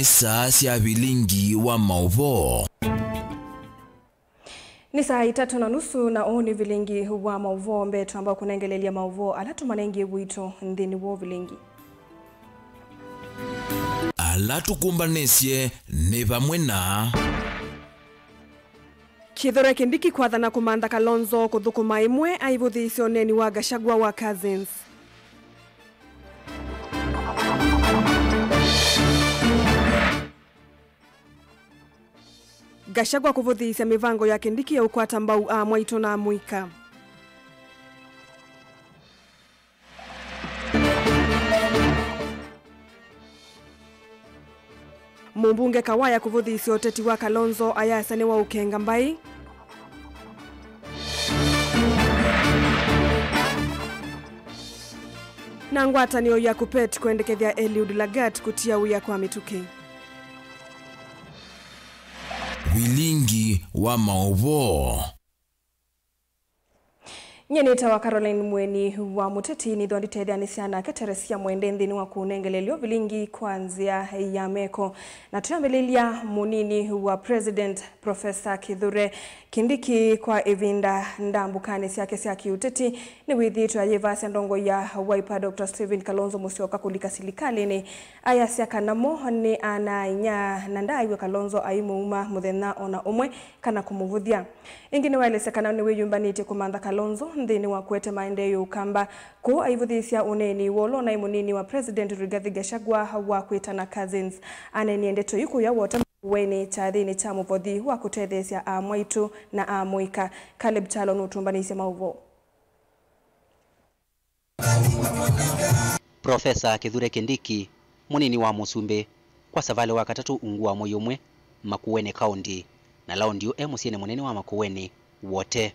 Ni saa sya vilingi wa mauvoo. Ni saa 3:30 na oni vilingi wa mauvoo mbetu ambao kunaengelelia mauvoo alatu manengi wito ndini wo vilingi. Alatu kumbanesye ni pamwe na Kithure Kindiki kwathana kumantha Kalonzo kuthukuma imwe aivuthiisyo neni wa Gachagua wa cousins. Gachagua kuvuthiisya mivango ya Kindiki ya ukwata mbau a mwaito na muika. Mumbunge Kawaya kuvuthiisya uteti wa Kalonzo ayasane wa ukenga mbai. Na ngwatanio ya kupet kuendekethia Eliud Lagat kutia uya kwa mituke. Vilingi wa mauvoo. Nyeneta wa Caroline Mweni wa Muteti ni dhondi tedha nisiana keteresia mwende wa kunengelelio vilingi kuanzia ya meko. Na tuyambelilia munini wa President Professor Kithure Kindiki kwa evinda ndambukane siyake siyaki uteti ni withitu ya yevasi ndongo ya Wiper Dr. Stephen Kalonzo Musyoka kulika silikalini. Aya siyaka namo ni anainya nandaiwe Kalonzo aimu uma muthena ona umwe kana kumuvuthia. Ingine waelese kana ni wiyumbanite kumantha Kalonzo ndini wa kuete maendeeo ukamba ku aivuthisia uneni wolo na imunini wa President Rigathi Gachagua wa kuitana cousins. Aneniendeto yuku ya wote weni chathini cha muvothi wa kutethesia a mwaitu na a muika. Caleb Chalo nutumbanise mauvo. Professor Kithure Kindiki munini wa musumbe kwa savale wa katatu ungu wa moyomwe Makueni County na lao ndio emusiene munene wa Makueni wote.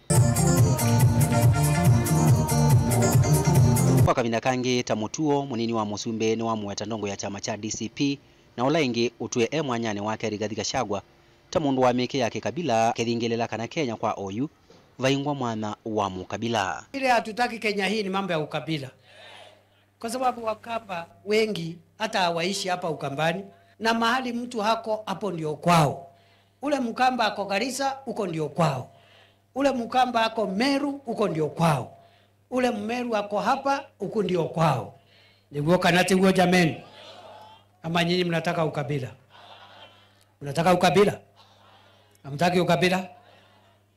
Kwa kavinda kangi tamutuo munini wa musumbe ni wa muweta ndongo ya chama cha DCP na ola ingi utue emwanyane wake Rigathi Gachagua tamundu wa meke yake kabila kethingelela kana Kenya kwa oyu vaingwa mwana wa mukabila. Ile hatutaki Kenya hii ni mambo ya ukabila. Kwa sababu Wakamba wengi hata hawaishi hapa Ukambani na mahali mtu hako hapo ndio kwao. Ule Mkamba ako Garissa huko ndio kwao. Ule Mkamba ako Meru huko ndio kwao. Ule Mmeru ako hapa huko ndio kwao. Niguo kanati huo jameni. Ama nyinyi mnataka ukabila? Mnataka ukabila? Hamtaki ukabila?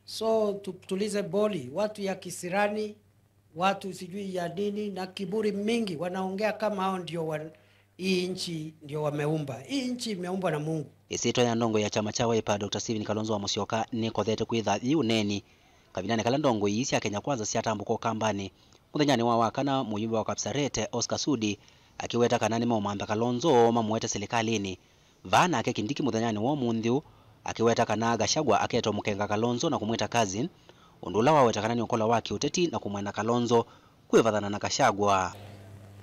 So tutulize boli, watu ya kisirani, watu sijui ya nini na kiburi mingi wanaongea kama hao ndio hii nchi ndio wameumba. Hii nchi imeumbwa na Mungu. Isito ya ndongo ya chama cha Wiper Dr. Stephen Kalonzo wa Musyoka ni kothete kwitha uneni kabinane kala ndongo isi ya Kenya kwanza siatambuko kambani muthenyani wa wakana muyumbe wa Kapsarete Oscar Sudi akiweta kanani maumantha Kalonzo mamuwete silikalini vana ake Kindiki muthenyani wa munthiu akiweta kana Gachagua aketo mukenga Kalonzo na kumwita cousin undula waweta kanani ukola wake uteti na kumwenda Kalonzo kwivathana na Gachagua.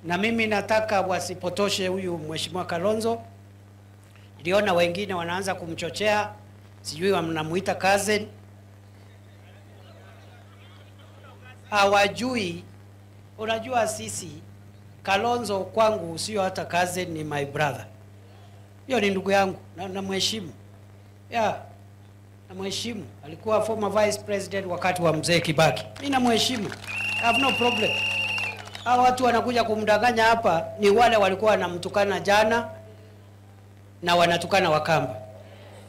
Na mimi nataka wasipotoshe huyu mheshimiwa Kalonzo. Niliona wengine wanaanza kumchochea, sijui wanamuita cousin. Hawajui. Unajua sisi Kalonzo kwangu sio hata cousin, ni my brother. Hiyo ni ndugu yangu na namheshimu. Yeah. Namheshimu. Alikuwa former vice president wakati wa mzee Kibaki. Mimi namheshimu. I have no problem. Hao watu wanakuja kumdanganya hapa ni wale walikuwa wanamtukana jana na wanatukana Wakamba.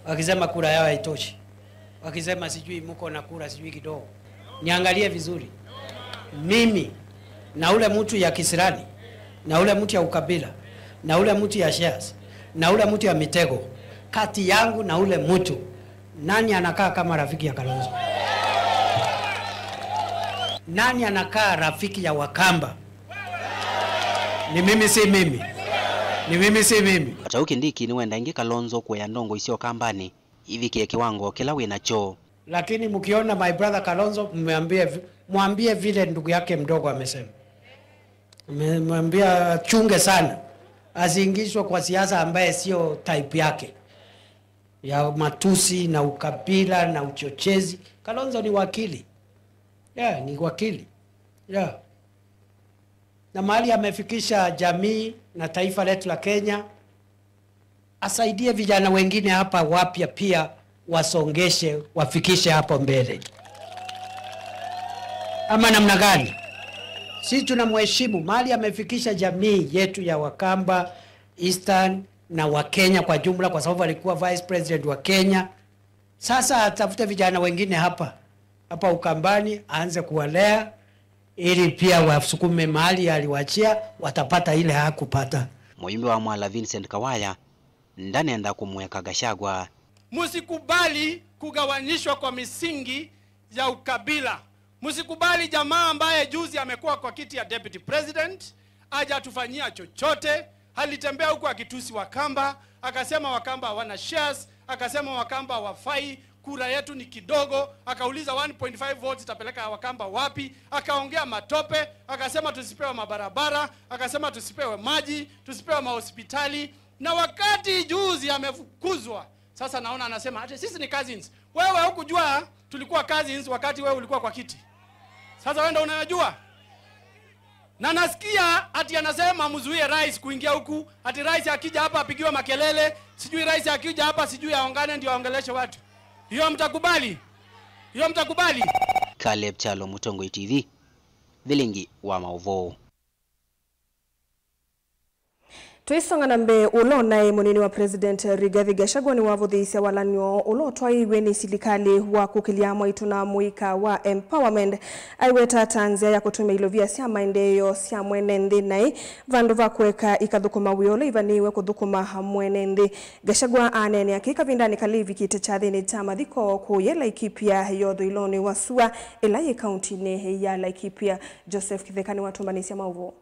Wakisema kura yao haitoshi. Wakisema sijui mko na kura sijui kidogo. Niangalie vizuri. Mimi na ule mtu ya kisirani, na ule mtu ya ukabila, na ule mtu ya shares, na ule mtu ya mitego, kati yangu na ule mtu, nani anakaa kama rafiki ya Kalonzo? Nani anakaa rafiki ya Wakamba? Ni mimi si mimi. Ni mimi si mimi. Hata Kindiki ni wenda ingi Kalonzo kwa ya ndongo isio kambani ivikie kiwango kila winacho. Lakini mkiona my brother Kalonzo mwambie vile ndugu yake mdogo amesema. Mwambie chunge sana. Asiingishwe kwa siasa ambaye sio type yake. Ya matusi na ukabila na uchochezi. Kalonzo ni wakili. Yeah, ni wakili. Yeah. Na mahali amefikisha jamii na taifa letu la Kenya Asaidie vijana wengine hapa wapya pia wasongeshe, wafikishe hapo mbele. Ama namna gani? Sisi tunamheshimu mali amefikisha jamii yetu ya Wakamba, Eastern na Wakenya kwa jumla, kwa sababu alikuwa vice president wa Kenya. Sasa atafute vijana wengine hapa hapa Ukambani, aanze kuwalea ili pia wasukume mali aliwachia, watapata ile hakupata. Muyumbi wa Mwala Vincent Kawaya ndanenda kumweka Gachagua. Msikubali kugawanyishwa kwa misingi ya ukabila. Msikubali jamaa ambaye juzi amekuwa kwa kiti ya deputy president hajatufanyia chochote, alitembea huku akitusi Wakamba, akasema Wakamba hawana shares, akasema Wakamba hawafai, kura yetu ni kidogo, akauliza 1.5 votes itapeleka Wakamba wapi, akaongea matope, akasema tusipewe mabarabara, akasema tusipewe maji, tusipewe mahospitali. Na wakati juzi amefukuzwa, sasa naona anasema ati sisi ni cousins. Wewe hukujua tulikuwa cousins wakati wewe ulikuwa kwa kiti. Sasa wewe ndio unayojua. Na nasikia ati anasema mzuie rais kuingia huku, ati rais akija hapa apigiwe makelele, sijui rais akija hapa sijui aongane ndio aongeleshe watu. Hiyo mtakubali? Hiyo mtakubali? Caleb Chalo, Mutongwe TV, Vilingi wa Mauvoo. Tuisonga na mbe ulo nae munini wa President Rigathi Gachagua ni wavuthiisya walanio ulo twaiwe ni silikali wa kukilia mwaitu na muika wa empowerment aiweta tanzia ya kutumia ilovia sya maendeleo sya mwene nthi nai vandu va kuweka ikathukuma wiolo ivaniwe kuthukuma mwene nthi. Gachagua anene akika vindani kalivi kite cha thini cha mathiko kuye Laikipia yotho iloni wasua ila ye kaunti-ini ya Laikipia. Joseph Kithekani watumbanisia mauvo.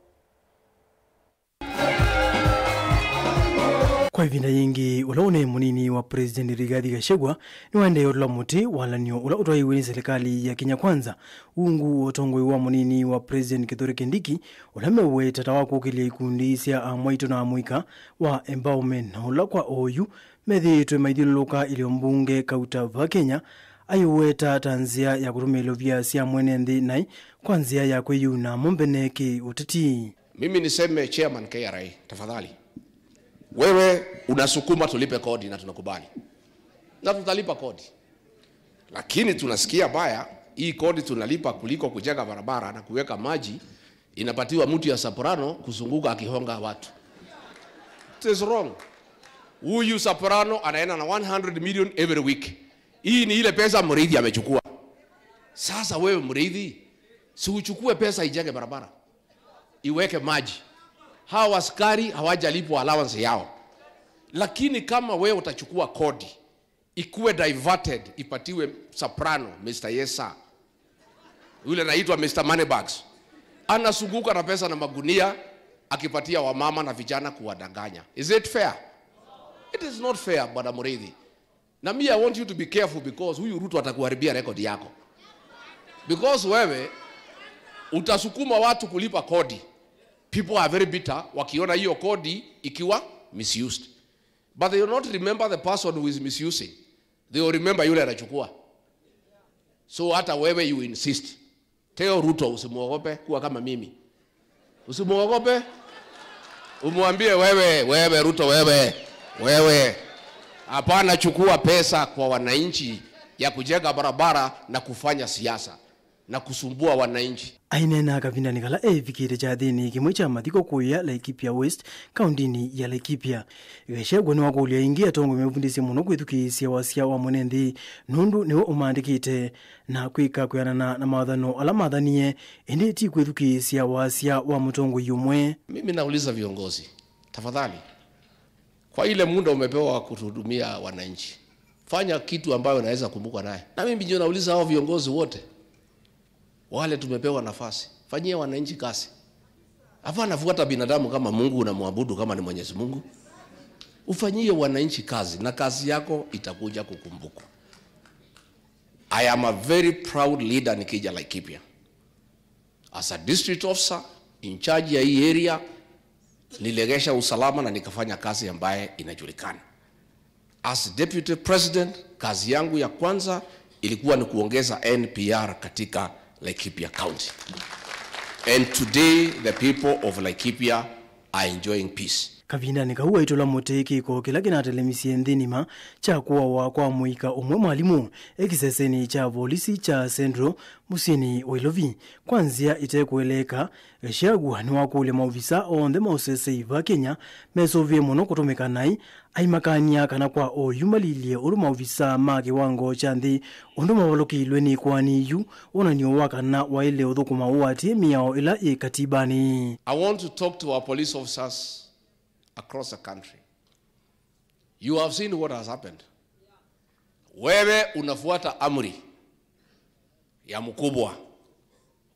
Kwa ivinda yingi ulaone munini wa President Rigathi Gachagua ni waende ula muti walanio ula utwaiwe ni serikali ya Kenya Kwanza ungu otongoi wa munini wa President Kithure Kindiki ulamewe tata kukilia ikundi sya amwaito na amuika wa empowerment na ula kwa oyu methitwe maithiũlũlũka ilio mbunge kauta va Kenya aiweta tanzia ya kutumia ilovia sya mwene nthi nai kwa nzia ya kwiyuna mumbene ki uteti. Mimi niseme chairman KRA, tafadhali wewe unasukuma tulipe kodi na tunakubali. Na tutalipa kodi. Lakini tunasikia baya, hii kodi tunalipa kuliko kujenga barabara na kuweka maji, inapatiwa mtu ya Soprano kuzunguka akihonga watu. It is wrong. Huyu Soprano anaenda na 100 million every week. Hii ni ile pesa Muriithi amechukua. Sasa wewe Muriithi, si uchukue pesa ijenge barabara, iweke maji. Hawa askari hawajalipwa allowance yao. Lakini kama wewe utachukua kodi, ikuwe diverted, ipatiwe Soprano, Mr. Yesa. Yule anaitwa Mr. Moneybags. Anazunguka na pesa na magunia, akipatia wamama na vijana kuwadanganya. Is it fair? It is not fair, Bwana Muriithi. Na me, I want you to be careful because huyu Ruto atakuharibia record yako. Because wewe utasukuma watu kulipa kodi. People are very bitter wakiona hiyo kodi ikiwa misused. But they will not remember the person who is misusing. They will remember yule anachukua. So hata wewe you insist. Tell Ruto usimuogope, kuwa kama mimi. Usimuogope. Umwambie wewe, wewe Ruto wewe, wewe. Hapana, chukua pesa kwa wananchi ya kujenga barabara na kufanya siasa na kusumbua wananchi. Ainena kavinda nikala evikire cha thini kimwe cha mathiko kuya Laikipia West kaundini ya Laikipia. Gachagua ni wakulia ingia tongo mevundisi muno kwithukisya wasia wa mwene nthi nundu niwe umandikite na kwika kwianana na mathano ala mathanie indi ti kwithukisya wasia wa mutongo yumwe. Mimi nauliza viongozi, tafadhali, kwa ile muda umepewa kutuhudumia wananchi, fanya kitu ambayo unaweza kumbukwa naye. Na mimi ndio nauliza hao viongozi wote wale tumepewa nafasi, fanyia wananchi kazi. Hapana fuata binadamu kama Mungu unamwabudu kama ni Mwenyezi Mungu. Ufanyie wananchi kazi na kazi yako itakuja kukumbukwa. I am a very proud leader nikija Laikipia. As a district officer in charge ya hii area, nilegesha usalama na nikafanya kazi ambaye inajulikana. As deputy president, kazi yangu ya kwanza ilikuwa ni kuongeza NPR katika Laikipia County. And today the people of Laikipia are enjoying peace. Kavindani kau aitola muti kiko kila kinatelemisie nthinima cha kuwawa kwa muika umwe mwalimu ekiseseni cha polisi cha Central musini wa Ilovi. Kwanzia itekueleka Gachagua ni wakule maofisa onthe mausesei va Kenya mesovie muno kutumika nai aimakania kana kwa oyu malilie uru maofisa ma kiwango cha nthi undu mavalukilwe ni kwani yu onanio wa kana waile uthukuma uatie miao ila i katibani. I want to talk to our police officers across the country. You have seen what has happened. Wewe unafuata amri ya mkubwa.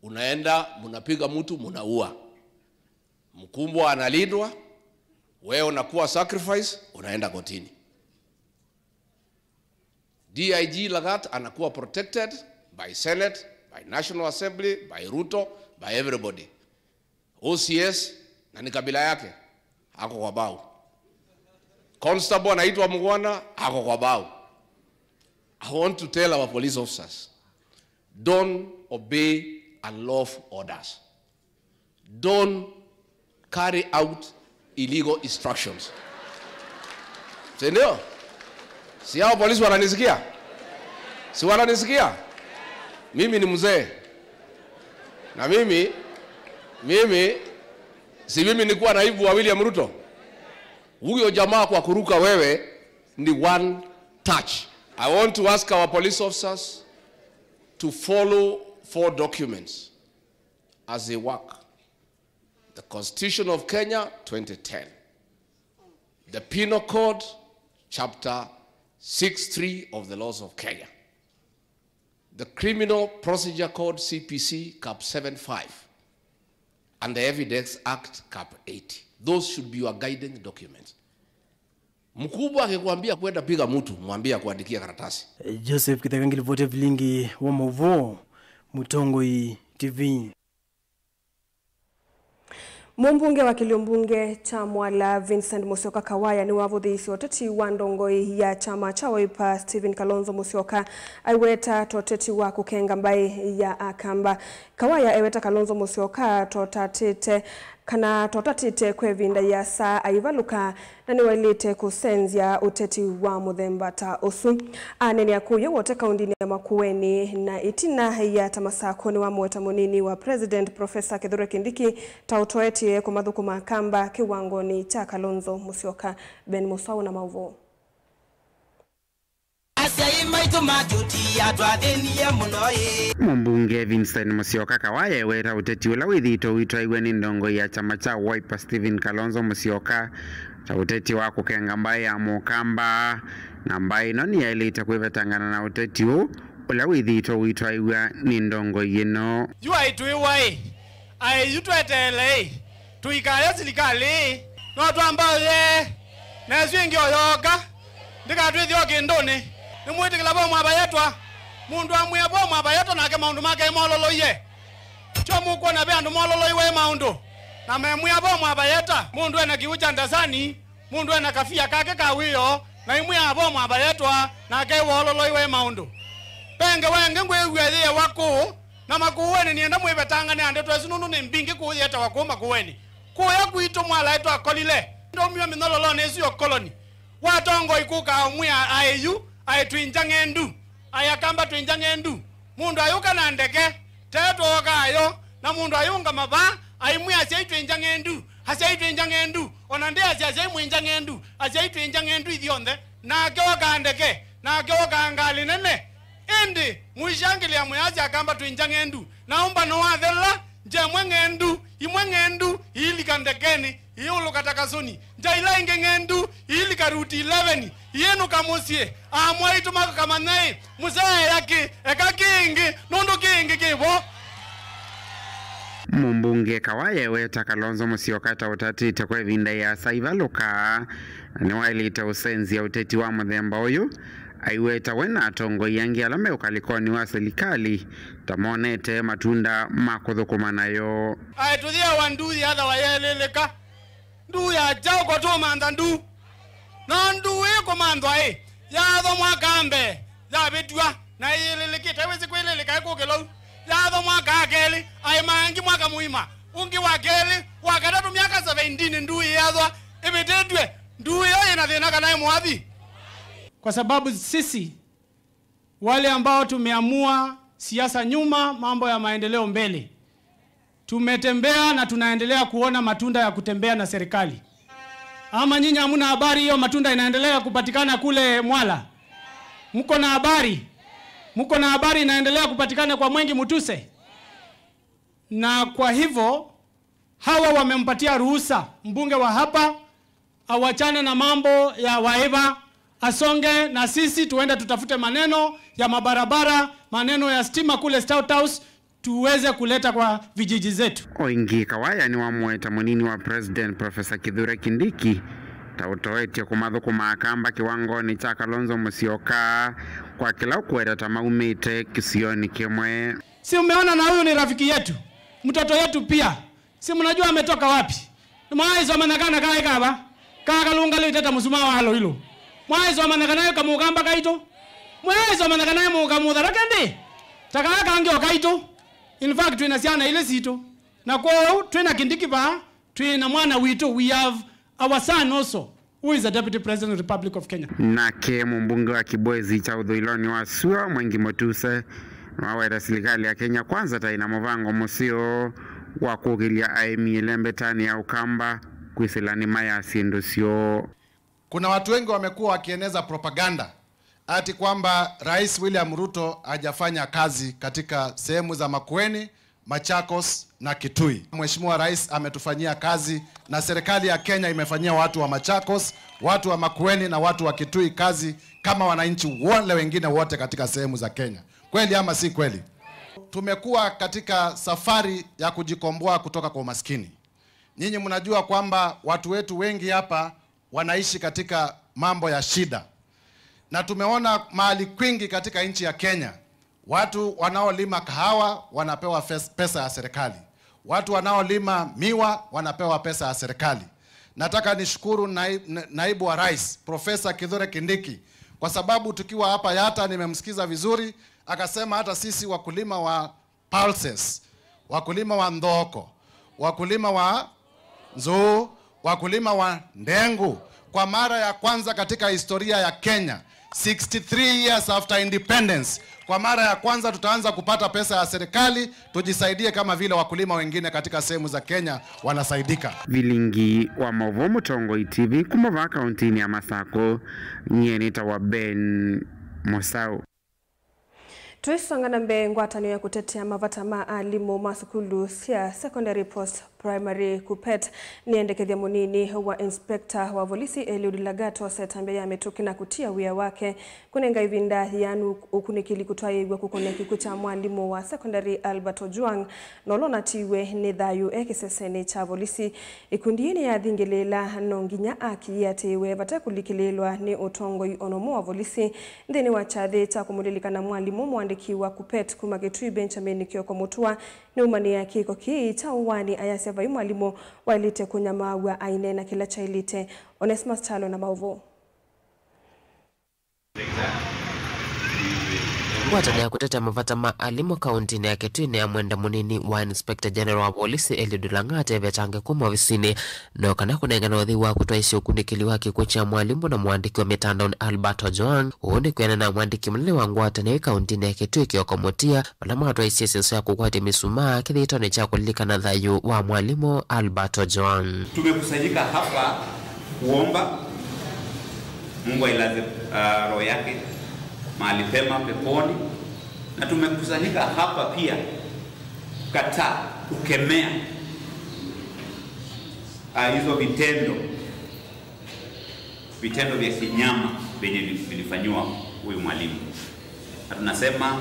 Unaenda mnapiga mtu mnaua. Mkubwa analindwa, wewe unakuwa sacrifice, unaenda kotini. DIG Lagat anakuwa protected by Senate, by National Assembly, by Ruto, by everybody. OCS na ni kabila yake ako kwa bao. Constable anaitwa Mugwana ako kwa bao. I want to tell our police officers, don't obey unlawful orders. Don't carry out illegal instructions. Si ndio? Si hao polisi wananisikia? Si wananisikia? Mimi ni mzee. Na mimi si mimi nilikuwa naibu wa William Ruto. Huyo jamaa kwa kuruka wewe ni one touch. I want to ask our police officers to follow 4 documents as they work. The Constitution of Kenya 2010, the Penal Code Chapter 6.3 of the laws of Kenya, the Criminal Procedure Code CPC Cap 75, and the Evidence Act Cap 80. Those should be your guiding documents. Mkubwa akikwambia kwenda piga mtu, mwambie akuandikia karatasi. Joseph Kitagangili vote vilingi wa Movo, Mutongoi TV. Mumbunge wa kiliumbunge cha Mwala Vincent Musyoka Kawaya ni wavuthiisi uteti wa ndongoi ya chama cha Wiper Stephen Kalonzo Musyoka aiweta toteti wa kukenga mbai ya Akamba. Kawaya eweta Kalonzo Musyoka totatite kana totatite kwevinda ya saa aivaluka na niwelite kusenzya uteti wa muthemba ta usu. Anene akuyo wote kaundini ya Makueni na itina ya tamasako ni wa mweta munini wa President Professor Kithure Kindiki ta utoetie kumathuku makamba kiwangoni cha Kalonzo Musyoka. Ben Musau na Mauvo. Mumbunge Vincent Musyoka Kawaya weta uteti ula withito witwaiwe ni ndongo ya chama cha Wiper Stephen Kalonzo Musyoka ta uteti wa kukenga mbai ya Mukamba na mbai ino ni yailite kwivetangana na uteti u ula withito witwaiwe ni ndongo yino. Yua ituiwai ai yutwetele tuikale silikali no twambaye nezwingi oyoka ndikatwithio kinduni nimwitikila bo mwabayetwa mundu amwia bo mwabayetwa nake maundu make mololoiye cho mukwona be andu mololoiwe maundu na memwia bo mwabayeta mundu ena kiucha ndasani mundu ena kafia kake kawiyo na imwia bo mwabayetwa nake wololoiwe maundu penge wenge ngwegwethie waku na makuweni nienda mwibetangane ande twesununu ni mbingi kuyeta waku makuweni kuya kwitu mwalaitwa akolile ndomio minololo nesio koloni watongo ikuka omwia ayu aitwinja ng'endu ayakamba twinja ng'endu mundu ayuka na ndeke tetwoka ayo na mundu ayunga mava aimwia asiaitwinja ng'endu asiaitwinja ng'endu ona ndi asiaimwinja ng'endu asiaitwinja ng'endu ithionthe nake oka ndeke nake oka ngali nene indi mwishangilia mwiasi akamba twinja ng'endu naomba nowathela njemwe ng'endu imwe ng'endu ilika ndekeni iuluka takasuni njaila inge ng'endu ilika ruti 11 yenu kamusie amwaitu makamanai musee yaki eka kingi nundu kingi kibo. Mumbunge Kawaya weta Kalonzo Musyoka ta utatite kwevinda ya saivaluka ni wailite usenzi ya uteti wa muthemba uyu aiweta wena atongo yangi alame ukalikoni wa serikali tamonete matunda makuthukuma nayo. Aituthia wa ndu ya atha wayeleleka ndu ya jao kwa tumantha ndu na ndu ikumanthwa i yatho mwakambe yavitua na iyelelekite wisi kwileleka ikukilou yatho mwaka akeli ai mangi mwaka muima ungi wa keli wa katatu miaka 17 ndu yathwa Ibitendwe nduyo ina thina kana mwathi. Kwa sababu sisi wale ambao tumeamua siasa nyuma, mambo ya maendeleo mbele, tumetembea na tunaendelea kuona matunda ya kutembea na serikali. Ama nyinyi hamuna habari hiyo matunda inaendelea kupatikana kule Mwala? Mko na habari? Mko na habari inaendelea kupatikana kwa Mwengi Mutuse? Na kwa hivyo hawa wamempatia ruhusa mbunge wa hapa awachane na mambo ya Waiva, asonge na sisi tuende tutafute maneno ya mabarabara, maneno ya stima kule Stout House tuweze kuleta kwa vijiji zetu. Oingi Kawaya ni wamweta munini wa President Professor Kithure Kindiki tautoetie kumathukuma Akamba kiwangoni cha Kalonzo Musyoka kwa kila kwera tamaumite kisioni kimwe. Si umeona na huyu ni rafiki yetu, mtoto yetu pia. Si mnajua ametoka wapi? Mwaizo manakana kae kaba kakalunga liteta musuma walo hilo. Mwaizo manakana kamugamba kaito. Mwaizo manakana mukamudhara kende. Takaka angio kaito. In fact twina ile sito. Na kwa twina Kindiki ba twina mwana witu, we have our son also who is the Deputy President of the Republic of Kenya. Na ke mbunge wa Kibwezi cha Uthuiloni wa Sua Mwengi Mutuse waweta serikali ya Kenya Kwanza taina muvango musio wa kugilia aimi lembe tani ya Ukamba kwisilani maya sindusio. Kuna watu wengi wamekuwa wakieneza propaganda ati kwamba Rais William Ruto hajafanya kazi katika sehemu za Makueni, Machakos na Kitui. Mheshimiwa Rais ametufanyia kazi na serikali ya Kenya imefanyia watu wa Machakos, watu wa Makueni na watu wa Kitui kazi kama wananchi wale wengine wote katika sehemu za Kenya. Kweli ama si kweli? Tumekuwa katika safari ya kujikomboa kutoka kwa umaskini. Nyinyi mnajua kwamba watu wetu wengi hapa wanaishi katika mambo ya shida. Na tumeona mahali kwingi katika nchi ya Kenya, watu wanaolima kahawa wanapewa pesa ya serikali. Watu wanaolima miwa wanapewa pesa ya serikali. Nataka nishukuru naibu wa rais, Profesa Kithure Kindiki, kwa sababu tukiwa hapa Yata nimemsikiza vizuri, akasema hata sisi wakulima wa pulses, wakulima wa ndoko, wakulima wa nzuu, wakulima wa ndengu, kwa mara ya kwanza katika historia ya Kenya, 63 years after independence, kwa mara ya kwanza tutaanza kupata pesa ya serikali, tujisaidie kama vile wakulima wengine katika sehemu za Kenya wanasaidika. Vilingi wa Mavomo Tongo TV kumova kaunti ya Masako, nyenita wa Ben Mosau. Tuisongana mbe ngwatano ya kutetea mavata ma alimu masukulu sia secondary post primary kupet niendekethia munini wa inspector wa polisi Eliud Lagat osetambia ya metuki na kutia wia wake kunenga ivinda yanu ukunikili kutwaigwa kukone kikucha mwalimu wa secondary Albert Ojwang nolona tiwe ni thayu ekisesene cha polisi ikundiini ya thingilela nonginya akiatewe vatakulikilelwa ni utongoi onomo wa polisi nthini wa chathi cha kumulilikana mwalimu mwandiki wa kupet kumagetui Benjamin Kioko Mutua ni umani ya kiko kii cha uwani ayase vai mwalimu wailite kunyamawa aine na kila chailite. Onesmus Chalo na mauvo. Ngwatano ya kuteta mavata ma alimu kaunti ya Kitui ya mwenda munini wa Inspector General wa polisi Eliud Lagat vetange kuma ofisini no kana kunengana uthi wa kutwaisha ukunikili wa kikuo cha mwalimu na mwandiki wa mitandaoni Albert Ojwang uone kwenana na mwandiki mnene wa ngwatano ya kaunti ya Kitui Kioko Mutia wala matwaisha senso ya kukwati misumaa kithitone cha kulilikana thayu wa mwalimu Albert Ojwang. Tumekusanyika hapa kuomba Mungu ailaze roho yake mahali pema peponi, na tumekusanyika hapa pia kukataa, kukemea hizo vitendo vya kinyama vyenye vilifanywa huyu mwalimu. Na tunasema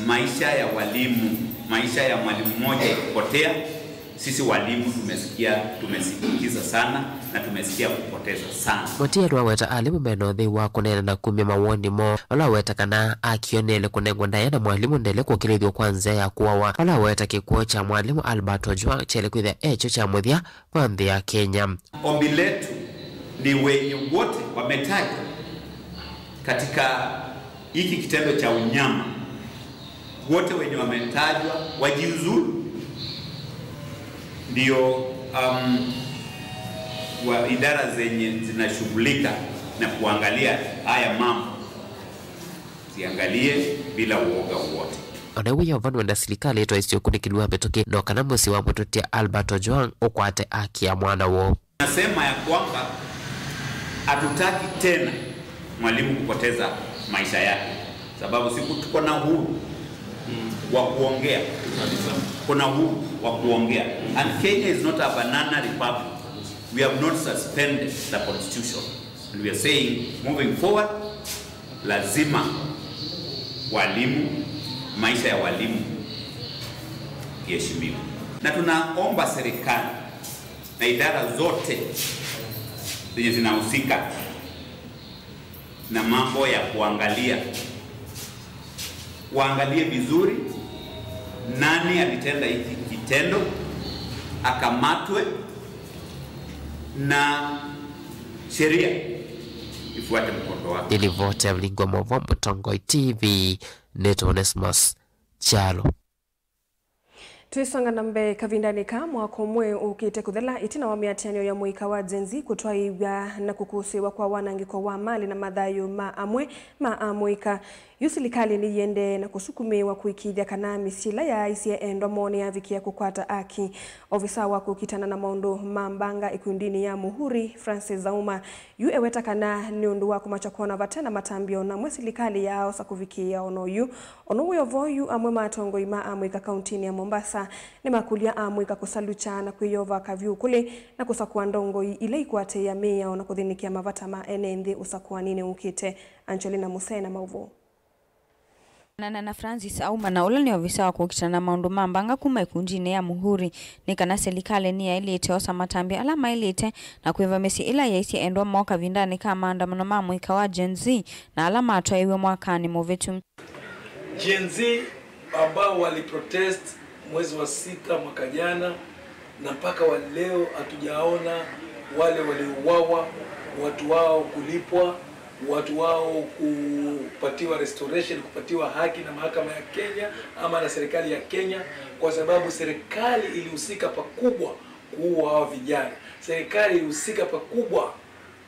maisha ya walimu, maisha ya mwalimu mmoja ikipotea, sisi walimu tumesikiza sana na tumesikia kupoteza sana. Mutia weta alimu menothi wa kunena na kumia mawoni mo wala weta kana akionele kunengwa ndaye na mwalimu ndele kukilithio kwanza ya kuwawa wala weta kikuo cha mwalimu Albert Ojwang chele kwithia echo cha muthia kwa nthi ya Kenya. Ombi letu ni wenye wote wametajwa katika hiki kitendo cha unyama, wote wenye wametajwa wajiuzulu, ndio wa idara zenye zinashughulika na kuangalia haya mambo ziangalie bila uoga wote. Onewe yovanu wenda silikali itwa isiyokunikiliwa mituki no kana musi wa mututia Albert Ojwang ukwate haki ya mwana wo. Nasema ya kwamba hatutaki tena mwalimu kupoteza maisha yake, sababu siku tuko na uhuru wa kuongea, kuna uhuru wa kuongea, and Kenya is not a banana republic. We have not suspended the constitution, and we are saying moving forward lazima walimu, maisha ya walimu iheshimiwe, na tunaomba serikali na idara zote zenye zinahusika na mambo ya kuangalia, waangalie vizuri nani alitenda hiki kitendo, akamatwe na sheria ifuate mkondo wake. Nilivote mlingwa mwa Mutongoi TV, Neto Onesmus Chalo. Tuisonga nambe kavindani ka mwaka mwe ukite kuthela itina wa miatianio ya muika wa Gen Z kutwaiwa na kukusiwa kwa wanangiko wa mali na madhayo maamwe maamuika. Yusilikali ni yende na kusukumiwa kuikidhia kana misila ya isie endwa mone ya vikia kukwata aki. Ofisa wa kukitana na maondo mambanga ikundini ya Muhuri Francis Zauma yu eweta kana niundu wa kumachakona vatena matambio na mwesilikali ya osa kuvikia ono yu. Ono uyovo yu amwe matongo ima amuika kauntini ya Mombasa ni makulia amuika kusalucha na kuyova kavyu kule na kusakuwa ndongo ile ikuate ya mea ona kuthinikia mavata maene usakuwa nini ukite. Angelina Musena mauvo. Na Francis Auma na ula ni ofisa wa kukitana maundu mambanga kuma ikunjine ya Muhuri ni kana selikale ni ya ilite osa matambi alama ilite na kuiva mesi ila ya isi endwa mwaka vindani kama andamano mamuika wa Gen Z na alama atuaiwe mwaka ni movetu. Gen Z ambao waliprotest mwezi wa 6 mwaka jana na mpaka wa leo hatujaona wale waliouawa, watu wao kulipwa, watu wao kupatiwa restoration, kupatiwa haki na mahakama ya Kenya ama na serikali ya Kenya, kwa sababu serikali ilihusika pakubwa kuua hawa vijana. Serikali ilihusika pakubwa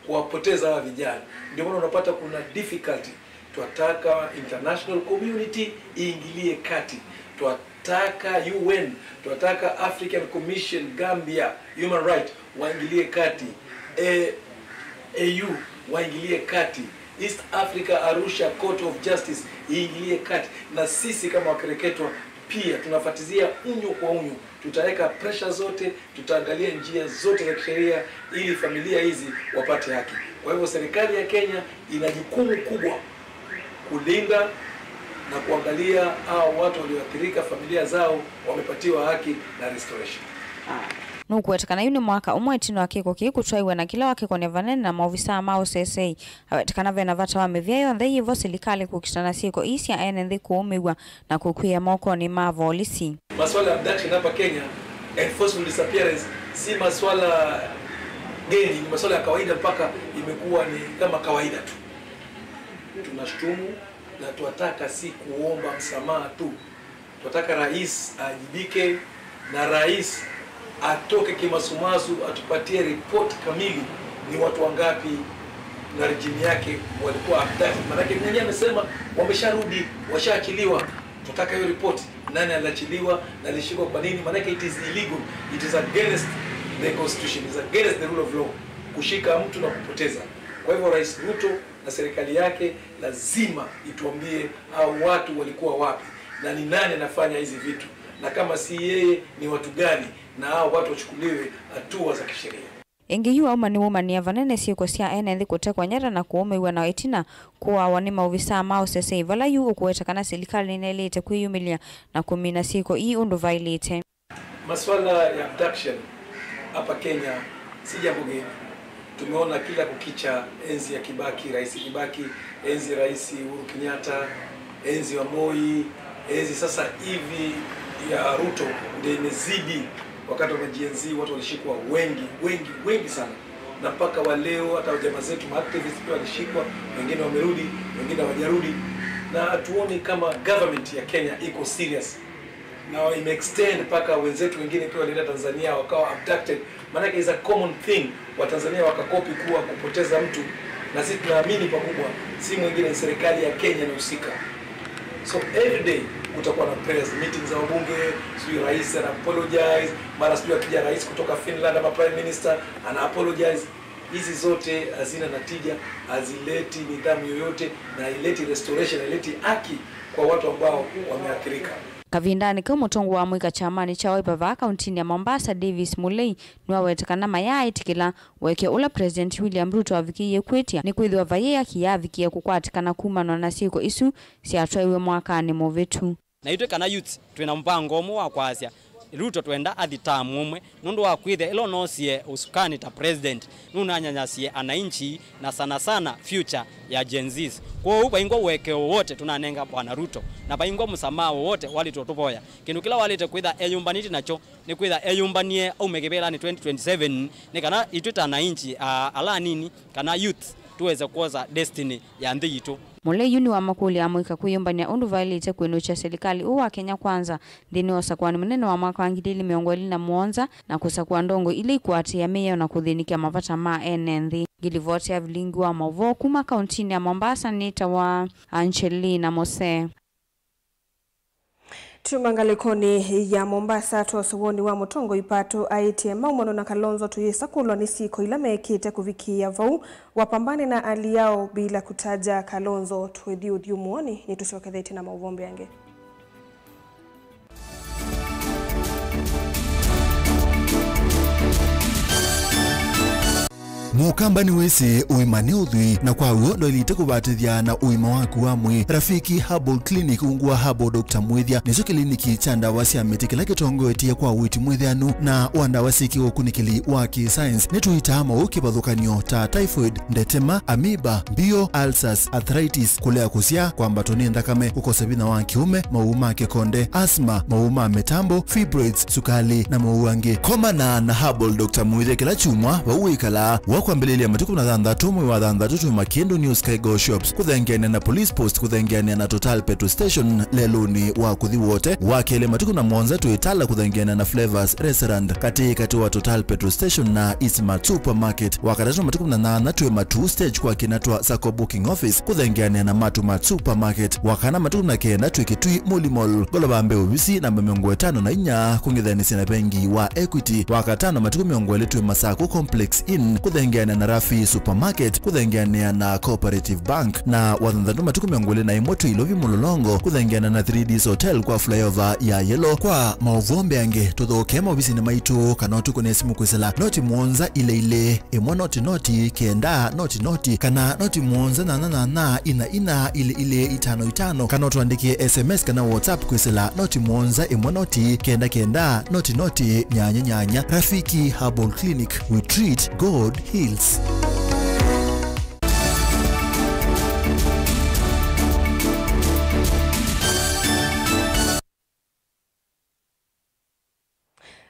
kuwapoteza hawa vijana. Ndio maana unapata kuna difficulty. Twataka international community iingilie kati. Twataka UN, twataka African Commission, Gambia, Human Rights waingilie kati. AU waingilie kati. East Africa Arusha Court of Justice iingilie kati. Na sisi kama wakereketwa pia tunafuatizia unyo kwa unyo. Tutaweka pressure zote, tutaangalia njia zote za kisheria ili familia hizi wapate haki. Kwa hivyo serikali ya Kenya ina jukumu kubwa kulinda na kuangalia hao watu walioathirika, familia zao wamepatiwa haki na restoration. Nukuwetekana yuni mwaka umwe tino wakiko kikutwaiwe na kila wakiko nevanene na maofisa mao CSA. Awetekana vena vata wa mevyayo ndhe hivo silikali kukitana siko isi ya ene ndhi kuumiwa na kukuya moko ni mavolisi. Maswala ya abduction hapa Kenya, enforced disappearance, si maswala geni, ni maswala ya kawaida mpaka imekuwa ni kama kawaida tu. Tunashtumu na tuataka si kuomba msamaha tu. Tuataka rais ajibike na rais atoke kimasumasu, atupatie report kamili ni watu wangapi na regime yake walikuwa abducted. Maana mwenyewe amesema wamesharudi, washaachiliwa. Tutaka hiyo report, nani aliachiliwa na alishikwa kwa nini? Maana it is illegal, it is against the constitution, it is against the rule of law kushika mtu na kupoteza. Kwa hivyo Rais Ruto na serikali yake lazima ituambie hao watu walikuwa wapi na ni nani anafanya hizi vitu, na kama si yeye ni watu gani, na hao watu wachukuliwe hatua za kisheria. Ingi yu auma ni woman ya vanene siku sia ene ndi kutekwa nyara na kuumiwa na itina kuwa wani maofisa mao CSA vala yu ukuwetekana serikali inelete kuyumilia na kumina siku hii undu vailete. Maswala ya abduction hapa Kenya si jambo geni. Tumeona kila kukicha, enzi ya Kibaki, Rais Kibaki, enzi Rais Uhuru Kenyatta, enzi wa Moi, enzi sasa hivi ya Ruto ndio imezidi. Wakati wa Gen Z watu walishikwa wengi wengi wengi sana, na mpaka wa leo hata jamaa zetu activists pia walishikwa, wengine wamerudi, wengine hawajarudi, na hatuoni kama government ya Kenya iko serious Na ime extend mpaka wenzetu wengine pia walienda Tanzania wakawa abducted. Maana is a common thing wa Tanzania wakakopi kuwa kupoteza mtu, na sisi tunaamini pakubwa si mwingine ni serikali ya Kenya inahusika. So every day kutakuwa na press meetings za wabunge, sijui rais ana apologize, mara sijui akija rais kutoka Finland ama prime minister ana apologize. Hizi zote hazina natija, hazileti nidhamu yoyote na haileti restoration, haileti haki kwa watu ambao wameathirika. Kavindani kau mutongo wa mwika chamani cha Wiper va kaunti ya Mombasa Davis Mulei niwawetekana mayai tikila weke ula President William Ruto avikiye kwetia ni kwithiwa vaye akiyavikie kukwatikana kumanwa na siko isu siatwaiwe mwakani muvitu. Na itwe kana youth twina mpango omu wa kwasya Ruto twenda athitamu umwe nundu wa kwithia ilo nosie usukani ta president nunanyanyasie ananchi na sana sana future ya Gen Zs. Kwa hiyo baingwa uwekeo wote tunanenga bwana Ruto na baingwa msamaha wote walitotupoya kindu kila walite kwitha eyumbaniti nacho ni kwitha eyumbanie au mekebela ni 2027 ni kana itwita ananchi ala nini kana youth tuweze kuoza destiny ya nthi yitu. Mulei yuni wa makuli amwika kuyumbania undu vailite kwinucha serikali uwa Kenya kwanza nthini usakuani munene wa mwaka wa 2027 na kusakua ndongo ili ikuatia miao na kuthinikia mavata ma ene nthi. Ngilivotea vilingi wa mauvoo kuma kauntini ya Mombasa nita wa Angelina Mose. Tumangalikoni ya Mombasa tuwasowoni wa mutongo ipato aitie maumono na Kalonzo tuyisakulwa ni siko ila mekite kuvikia vau wapambane na hali yao bila kutaja Kalonzo. Tuwedi udhiumuoni ni tushokedhete na mauvombe yange. Mukamba ni wese uima ni uthwi na kwa uo ndo ilite kubatithia na uima waku wa mwi. Rafiki Herbal Clinic ungua Herbal Dr. Mwithia nicho kiliniki cha ndawa cia miti kila kitongoetie kwa witi mwithianu na wa ndawa cikiwo kunikili wa ki-science. Nituitaa mau kibathukanio ta typhoid, ndetema, amoeba, mbio, ulcers, arthritis, kulea kusia, kwambatwo ni nthakame, kukosa vinya wa kiume, mau ma kikonde, asthma, mau ma mitambo, fibroids, sukali na mau angi. Komana na Herbal Dr. Mwithia kila chumwa wa uikala wakwambililia matuku na 6 mwezi wa 6 tu Makindu New Sky Go Shops kuthengeania na Police Post kuthengeania na Total Petrol Station leluni wa kuthi wote wakele matuku na 7 tu Itala kuthengeania na Flavors Restaurant katikati wa Total Petrol Station na Isma Supermarket wakatatu matuku na 8 tu Matu Stage kwa kinatwa Sako Booking Office kuthengeania na Matu Mat Supermarket wakana matuku na 9 tu Kitui Muli Mall Golobambe ubisi namba 54 kungithanisia na bengi wa Equity wakatano matuku 20 tu Masako Complex Inn kuthengeania na Rafi Supermarket kuthengeania na Cooperative Bank na wathanthatu matuku 21 tu Ilovi Mulolongo kuthengeania na 3Ds Hotel kwa flyover ya Yellow. Kwa mauvombe ange tuthoke maovisini maitu kana utukune simu kwisela noti 7 ile ile 1 noti noti 9 noti noti kana noti 7 nana nana ina ina ile ile 5 5 kana utuandikie SMS kana WhatsApp kwisela noti 7 1 noti 9 9 noti noti 8 8. Rafiki Herbal Clinic, we treat, God heals.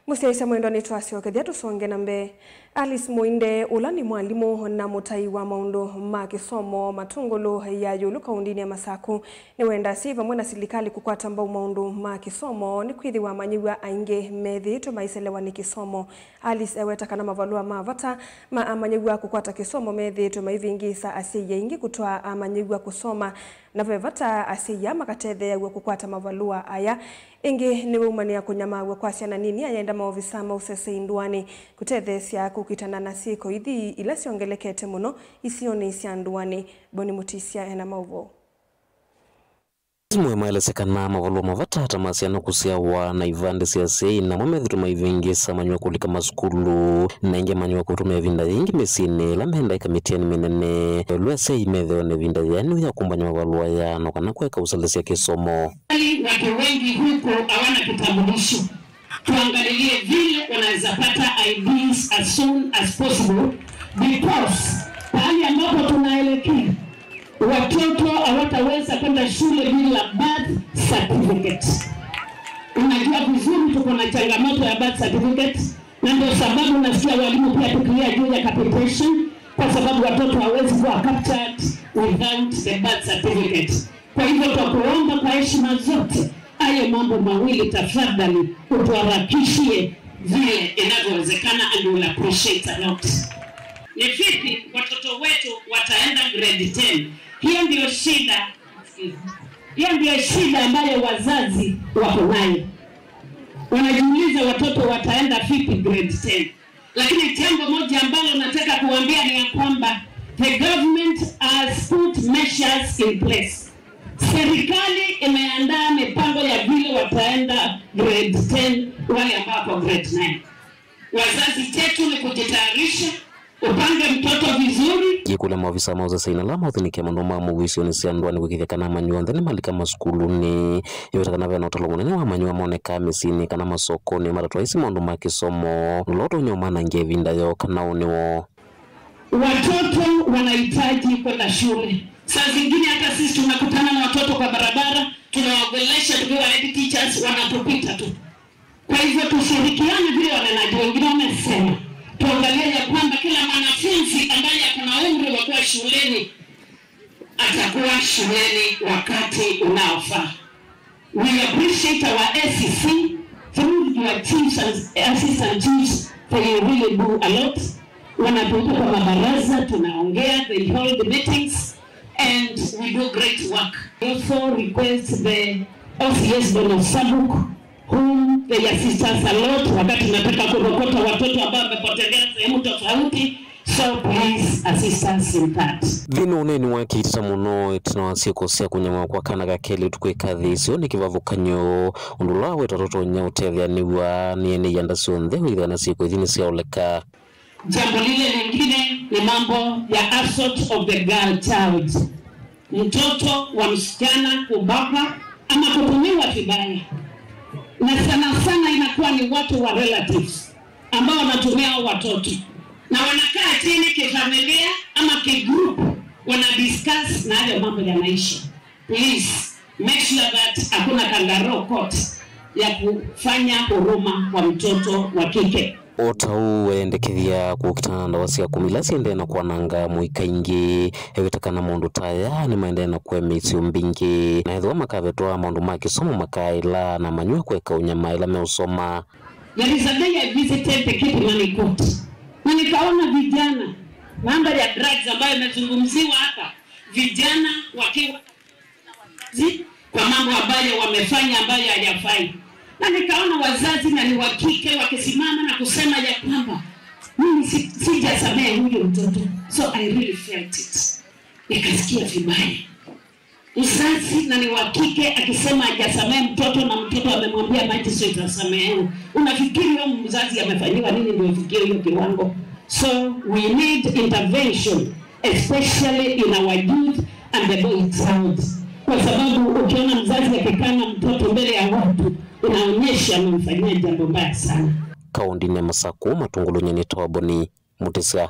Musiaisa mwendo ni twasiokethia tusonge na mbe. Alice Muinde ula ni mwalimu na mutai wa maundu ma kisomo matungulu ya yulu kaundini ya Masaku ni wenda siva mwena silikali kukwata mbau maundu ma kisomo ni kwithi wa manyiwa ainge methi to maiselewa ni kisomo. Alice eweta kana mavalua mavata ma amanyiwa kukwata kisomo methi to maivingi sa asiye ingi kutoa amanyiwa kusoma na vevata asiya makatethe ya kukwata mavalua aya ingi ni umania kunyamawe kwa siana nini ayenda maofisa mausese induani kutethesia kukitana na siko ithi ila siongelekete muno isione isia nduani. Boni Mutisia ena mauvo. Mwemaelesekana mavalua mavata masiano kusiawa na ivande siasei na mweme dhituma ivingi samanywa kulika masukulu na inge manywa kutumia vinda yingi mesine lamenda ikamitiani minene lwese imedheone vinda yani ya kumbanya mavalua ya no kana kuweka usalisia kisomo. Watu wengi huko hawana kitambulisho. Tuangalilie vile wanaweza pata IDs as soon as possible because pahali ambapo tunaelekea watoto hawataweza kwenda shule bila birth certificate. Unajua vizuri tuko na changamoto ya birth certificate, na ndio sababu nasikia walimu pia tukilia juu ya capitation, kwa sababu watoto hawawezi kuwa captured without the birth certificate. Kwa hivyo tutakuomba kwa heshima zote Hayo mambo mawili tafadhali utuharakishie vile inavyowezekana, and we will appreciate a lot. Ni vipi watoto wetu wataenda grade 10? Hiyo ndio shida. Hiyo ndio shida ambayo wazazi wako nayo. Wanajiuliza watoto wataenda vipi grade 10. Lakini jambo moja ambalo nataka kuambia ni ya kwamba the government has put measures in place. Serikali imeandaa mipango ya vile wataenda grade 10 wale ambao wako grade 9. Wazazi chetu ni kujitayarisha, upange mtoto vizuri. Yikula maofisa mauza saina la mauthinikia maundu ma muwisio ni cia ndwani gwikithia kana manyua nthĩ nĩ malika masukulu-inĩ iwetekana vena utalo munene wa manyua moneka mĩciĩ-inĩ kana masoko-inĩ matatũ aici maundu ma kisomo loto nyumanangia ivinda yo kana uniwo. Watoto wanahitaji kwenda shule. Saa zingine hata sisi tunakutana na watoto kwa barabara, tunawaongelesha tukiwa head teachers, wanatupita tu. Kwa hivyo tushirikiane vile wanenaji wengine wamesema. Tuangalie ya kwamba kila mwanafunzi ambaye akona umri wa kuwa shuleni atakuwa shuleni wakati unaofaa. We appreciate our SEC through your chiefs and assistant chiefs, they really do a lot. Wanatuita kwa mabaraza, tunaongea, they hold the meetings and we do great work. We also request the OCS Donald Sabuk, whom they assist us a lot wakati tunataka kurokota watoto ambao wamepotelea sehemu tofauti, so please assist us in that. Thina uneni wa kiitita muno itina wa ciiko cia kunyama kwa kana ga keli tukwika icio ni kivavukanyo undu ula wetwa tutonya utethianiwa ni ene ianda cionthe withana ciiko ithi ni ciaoleka. Jambo lile lingine ni mambo ya assault of the girl child, mtoto wa msichana kubaka ama kutumiwa vibaya, na sana sana inakuwa ni watu wa relatives ambao wanatumia watoto na wanakaa chini kifamilia ama kigroup wana discuss na hayo mambo yanaisha. Please make sure that hakuna kangaroo court ya kufanya huruma kwa mtoto wa kike. Otau wendekithia kuukitana ndawa cia kumila ciendee na kwananga muikaingi ewitakana maundu taya ni maendee na kwe mĩciĩ mbingi na ethwa makavetwa maundu ma kisomo makaila na manyua kweka unyama ila meusoma. There is a day I visited the Kilimani Court na nikaona vijana, mambo ya drugs ambayo imezungumziwa hapa, vijana wakiwa kwa mambo ambayo wamefanya ambayo hayafai. Na nikaona wazazi na ni wa kike wakisimama na kusema ya kwamba mimi sijasamehe huyo mtoto. So I really felt it. Nikasikia vibaya. Mzazi na ni wa kike akisema hajasamehe mtoto na mtoto amemwambia magistrate asamehe. Unafikiri huyo mzazi amefanyiwa nini ndio afikie hiyo kiwango? So we need intervention, especially in our youth and the boy child. Kwa sababu ukiona mzazi akikana mtoto mbele ya watu, unaonyesha amemfanyia jambo mbaya sana. Kaunti ya Masaku, Matungulu nyeni Toboni, Mutisia.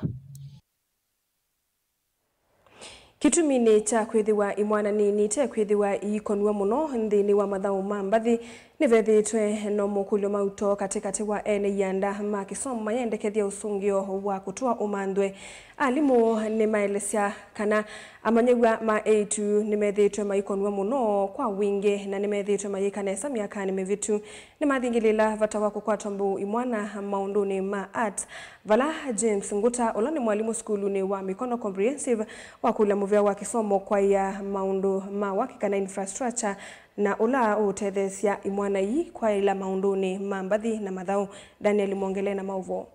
Kitumini cha kwithiwa imwana nini te kwithiwa ikonwa muno nthini wa mathau ma mbathi nivethitwe no mukulio mauto katikati wa ene yanda ma kisomo mayendekethia usungio wa kutua umandwe. Alimu ni maelesya kana amanyigwa ma A2 nimethitwe maikonwa muno kwa wingi na nimethitwe mayikanesa miakani mivitu ni mathingilila vata wa kukwata mbu imwana maunduni ma art. Vala James Nguta ola ni mwalimu skuluni wa Mikono Comprehensive wa kula muvea wa kisomo kwa ya maundu ma wakika na infrastructure na ula utethesia imwana yi kwa ila maunduni mambathi na mathau. Daniel Mwongele na mauvo.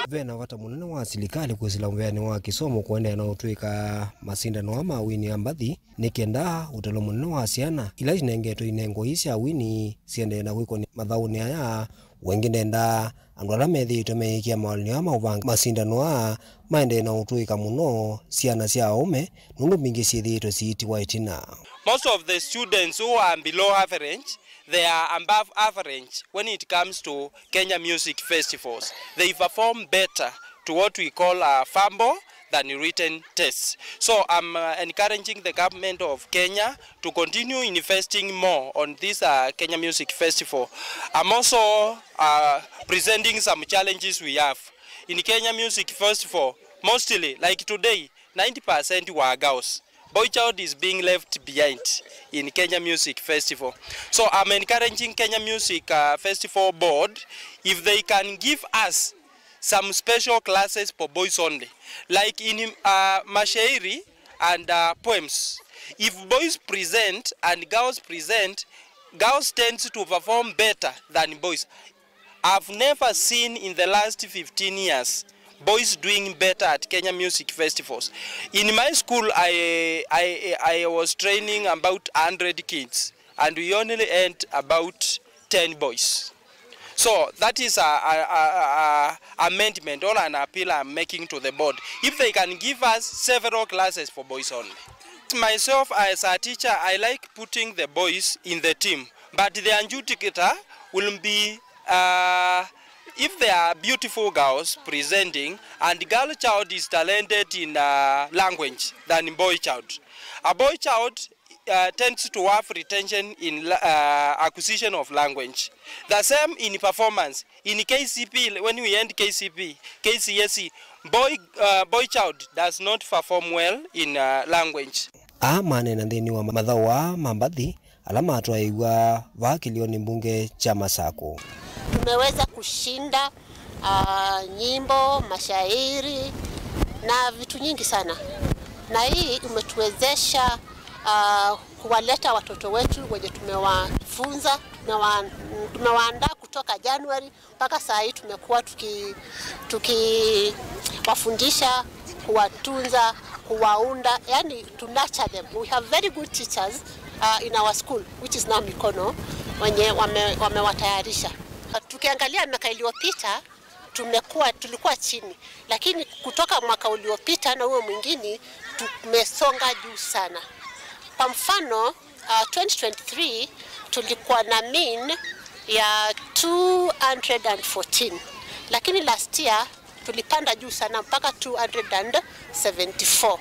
Vena wata munene wa silikali kwisila mveani wa kisomo kuendea na utwika masindano ama wini ambathi nikenda utelo munene wa siana ila inengeto inengo isi awini siende na wiko ni mathauni aya wengine nda andu ala methitwe meikia mawalini ama uvanga masindano aa maende na utwika muno siana sia aume nundu mingi siithitwe siitiwa itina. Most of the students who are below average, they are above average when it comes to Kenya music festivals. They perform better to what we call a fumble than written tests. So I'm encouraging the government of Kenya to continue investing more on this Kenya Music Festival. I'm also presenting some challenges we have. In Kenya Music Festival, mostly, like today, 90% were girls. Boy child is being left behind in Kenya Music Festival. So I'm encouraging Kenya Music Festival Board, if they can give us some special classes for boys only, like in mashairi and poems. If boys present and girls present, girls tend to perform better than boys. I've never seen in the last 15 years boys doing better at Kenya Music Festivals. In my school, I was training about 100 kids, and we only earned about 10 boys. So that is a amendment or an appeal I'm making to the board. If they can give us several classes for boys only. Myself as a teacher, I like putting the boys in the team, but the adjudicator will be, if there are beautiful girls presenting and girl child is talented in language than boy child. A boy child tends to have retention in acquisition of language. The same in performance. In KCP, when we end KCP, KCSE, boy child does not perform well in language. Amane na nthini wa mathawa mambathi alama atwaiwa vakilio ni mbunge cha Masako. Tumeweza kushinda nyimbo, mashairi na vitu nyingi sana, na hii imetuwezesha kuwaleta watoto wetu wenye tumewafunza tumewaandaa kutoka Januari mpaka saa hii tumekuwa tukiwafundisha, kuwatunza, kuwaunda, yani to nurture them. We have very good teachers in our school, which is now Mikono, wenye wamewatayarisha. Tukiangalia miaka iliyopita tulikuwa chini, lakini kutoka mwaka uliopita na huo mwingine tumesonga juu sana. Kwa mfano 2023 tulikuwa na mean ya 214, lakini last year tulipanda juu sana mpaka 274,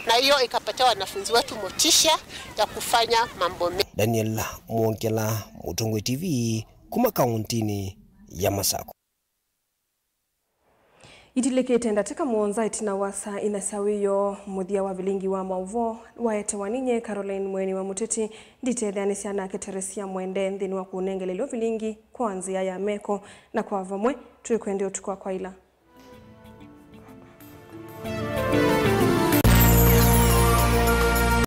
na hiyo ikapatia wanafunzi wetu motisha ya kufanya mambo mengi. Daniel Mwongela, Mutongwe TV, kuma kauntini ya Masako. Itilekete ndateka muonza itina wasa inasawiyo muthia wa vilingi wa mauvo waete waninye Caroline Mweni wa Muteti nditetheanisia nake Teresia Mwende nthini wa kunengelelio vilingi kwa nzia ya meko na kwa vamwe tuikwende utukwa kwa ila.